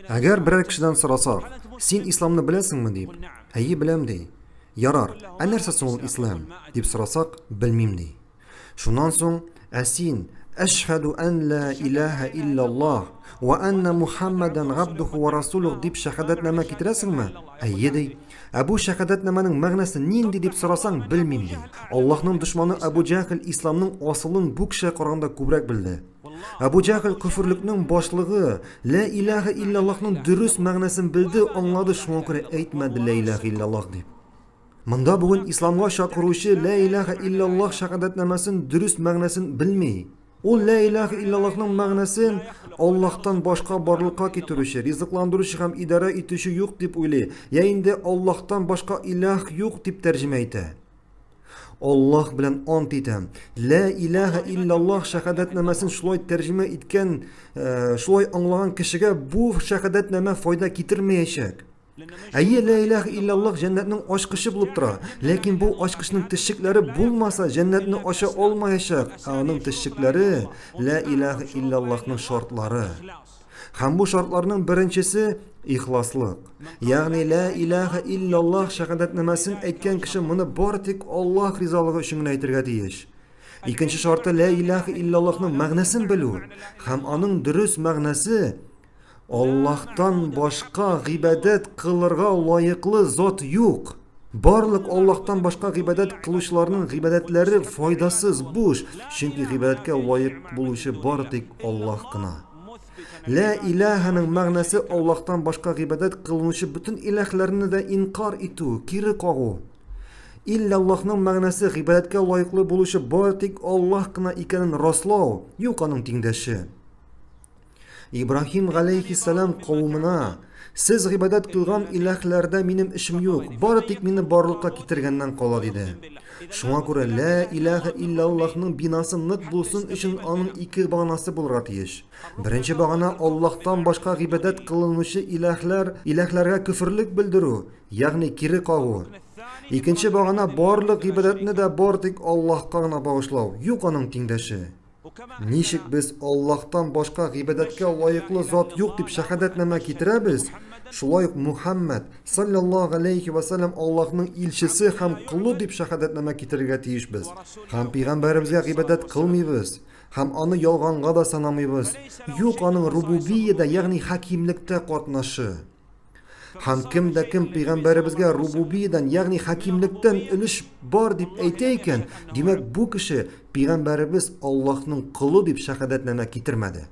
Әгәр берәр кешедән сорасак, син исламны беләсеңме дип, әйе беләм ди. Ярар, ә нәрсә соң ул ислам? дип сорасак, белмим ди. Шуннан соң, ә син әшһәду ан ла илаһа иллаллаһ ва анна Мухаммадан габдуху ва расулух дип шәһадәтнамә китерәсеңме? Әйе ди. Ә бу шәһадәтнамәнең мәгънәсе нинди дип сорасаң, белмим ди. Аллаһның дошманы Әбу Җәһел исламның асылын бу кешегә караганда күбрәк белде. Әбу Җәһел көферлекнең башлыгы, Лә илаһә илляллаһның дөрес мәгънәсен белде, аңлады, шуңа күрә әйтмәде Лә илаһә илляллаһ дип. Монда бүген исламга чакыручы Лә илаһә илляллаһ шәһадәтнамәсен дөрес мәгънәсен белми. Ул Лә илаһә илляллаһның мәгънәсен Аллаһтан башка барлыкка китерүче, ризыкландыручы һәм идарә итүче юк дип уйлый, я инде Аллаһтан башка илаһ юк дип тәрҗемә итә. Аллаһ белән ант итәм. Лә илаһә илляллаһ шәһадәтнамәсен шулай тәрҗемә иткән, э, шулай аңлаган кешегә бу шәһадәтнамә файда китермәячәк. Әйе, лә илаһә илляллаһ җәннәтнең ачкычы булып тора. Ләкин бу ачкычның тешчекләре булмаса, җәннәтне ача алмаячак. Ә аның тешчекләре лә илаһә илляллаһның шартлары. Һәм бу шартларның беренчесе ихласлык. Ягъни лә илаһа илляллаһ шәһадәтнамәсен әйткән кеше моны бары тик Аллаһ ризалыгы өчен генә әйтергә тиеш. Икенче шарты лә илаһа илляллаһның мәгънәсен белү һәм аның дөрес мәгънәсе Аллаһтан башка гыйбадәт кылырга лаеклы зат юк. Барлык Аллаһтан башка гыйбадәт кылучыларның гыйбадәтләре файдасыз, буш, чөнки гыйбадәткә лаек булучы бары тик Аллаһ кына. Лә илаһаның мәгънәсе Аллаһтан башка гыйбадәт кылынучы бөтен илаһларны да инкар итү, кире кагу. Илляллаһның мәгънәсе гыйбадәткә лаеклы булучы бары тик Аллаһ кына икәнен раслау, юк аның тиңдәше. Ибраһим галәйһиссәлам кавымына, Сез гыйбадәт кылган иләһләрдә минем эшем юк, бары тик мине барлыкка китергәннән кала, диде. Шуңа күрә лә иләһә илляллаһның бинасы нык булсын өчен аның ике баганасы булырга тиеш. Беренче багана Аллаһтан башка гыйбадәт кылынучы иләһләр, иләһләргә көферлек белдерү, ягъни кире кагу. Икенче багана барлык гыйбадәтне дә бары тик Аллаһка гына багышлау, юк аның тиңдәше. Ничек без Аллаһтан башка гыйбадәткә лаеклы зат юк дип шәһадәтнамә китерәбез, шулай ук Мухәммәд, салләллаһу галәйһи вә сәлләм Аллаһның илчесе һәм колы дип шәһадәтнамә китерергә тиешбез. Һәм пәйгамбәребезгә гыйбадәт кылмыйбыз һәм аны ялганга да санамыйбыз. Юк аның рубубиядә, ягъни хакимлектә катнашы. Һәм кем дә кем пәйгамбәребезгә рубубиядән, ягъни хакимлектән өлеш бар дип әйтә икән, димәк, бу кеше пәйгамбәребез Аллаһның колы дип шәһадәтнамә китермәде.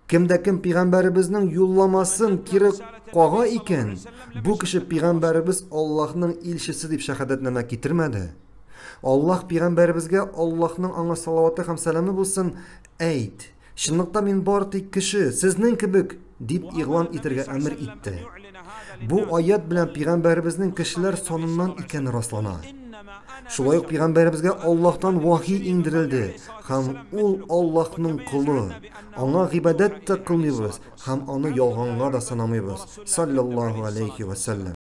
Кем дә кем пәйгамбәребезнең юлламасын кире кага икән, бу кеше пәйгамбәребез Аллаһның илчесе дип шәһадәтнамә китермәде. Аллаһ пәйгамбәребезгә Аллаһның аңа салаваты һәм сәламе булсын, әйт, Чынлыкта мин бары тик кеше, сезнең кебек, дип игълан итергә әмер итте. Бу аят белән пәйгамбәребезнең кешеләр саныннан икәне раслана. Шулай ук пәйгамбәребезгә Аллаһтан вахи иңдерелде һәм ул Аллаһның колы. Аңа гыйбадәт тә кылмыйбыз һәм аны ялганга да санамыйбыз. Саллаллаһу алейхи ва саллям.